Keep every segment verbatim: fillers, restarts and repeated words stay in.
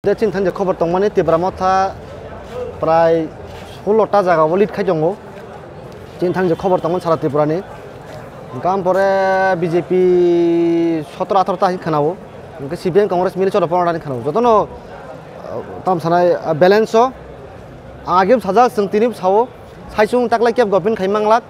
De chini thani je khobor tongmani Tipra Motha prai sullo ta jaga o lead khai tongo. Chini thani je khobor tongmani sara Tripura ni. Hwnkhe ampore B J P sotoro atharo ta hinwi khwnao. Hwnkhe C P M Congress mili choro pondro ta hinwi khwnao. Jotono, uh, tam sanai, uh, balance o. Ang agim sajak chwng tini sao. Saichung taklai keb government khai manglak.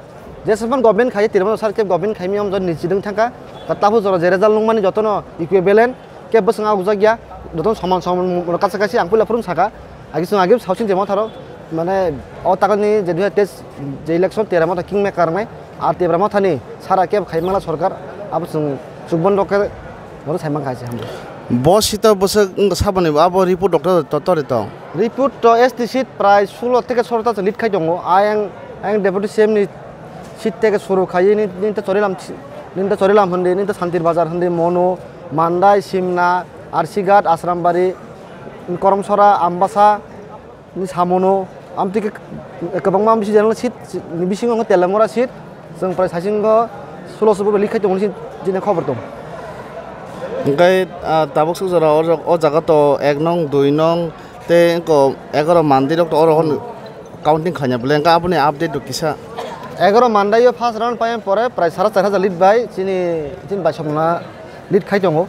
Jesaphan government khai, Tripura sar keb government khai miyom jor ni chidung thangka. Ka tabu jora je result nungmani jotono equivalent. Kebo bwswng augjak ya, jotono soman soman mung-, mung-, kaisa kaisa ang puila phurung saka. Agi chwng agi sausing je motharo, mane, o takani je dui hajar teis je election Tipra Motha kingmaker wngnai, ar Tipra Mothani sara kebo khai mangla sorkar, abo chwng chukbon rok khe bono sai mankha se hambai. Bo sito bwswk wng saboni abo report doctor to tori tong. Report to S T seat prai sullo theke sotoro ta lead khai tongo. Ayang, ayang deputy C M ni seat theke suru khai ni, ni ta Chorilam, ni ta Chorilam hindi, ni ta Santir Bazar hindi, Mono, Mandai, Simna, Arsighat, Asrambari, Koromsora, Ambasa, ni Samono, amtwi khe kwbangma bisi jana seat ni bisingo wngkha Telemora seat, chwng prai saichungo sullo sullo lead khai tongo chini khobor tong. Hwnkhe, ah, tabuk suk jora o, o jaga to ek nong, dui nong, tei wngkha egaro mandirok to oro hwn counting khaina bwle wngkha aboni update rok kisa. Egaro mandaio first round paiyang pore prai sara char hajar lead bai chini, chini bai somna lead khai tongo.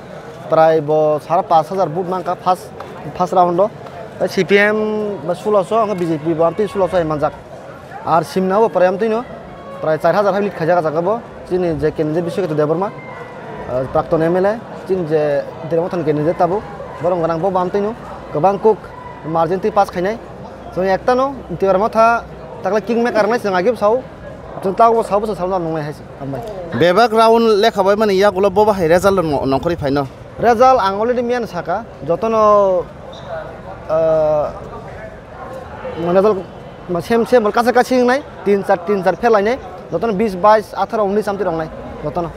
Prai bo sara pash hajar vote mankha first, first round o. Tei C P M ba sullo so, wngkha B J P bo amtwi sullo so hai manjak. Ar Simna bo prai amtwino prai char hajar hai lead khaijak ah jaga bo. Chini je candidate Biswaketu Debbarma, ah, prakton M L A, chini je Tipra Mothani candidate tabuk, borok gwnang bo bam twino kwbang kuk margin twi pass khainai. Chwng ektano Tipra Motha takle kingmaker wngnai chwng agib sao, chwng tabukbo sao bwswk sao nungnai hai se, hambai. Bebak round lekha bai mani yagulo bobo hai result nongkhorwi phaino. Result ang already miyano saka, jotono, ah, Mane dol, ma, same, same, kacha kachi wngnai, tin char, tin char phelainai, jotono bis, bais, atharo, unis amtwi rongnai, jotono.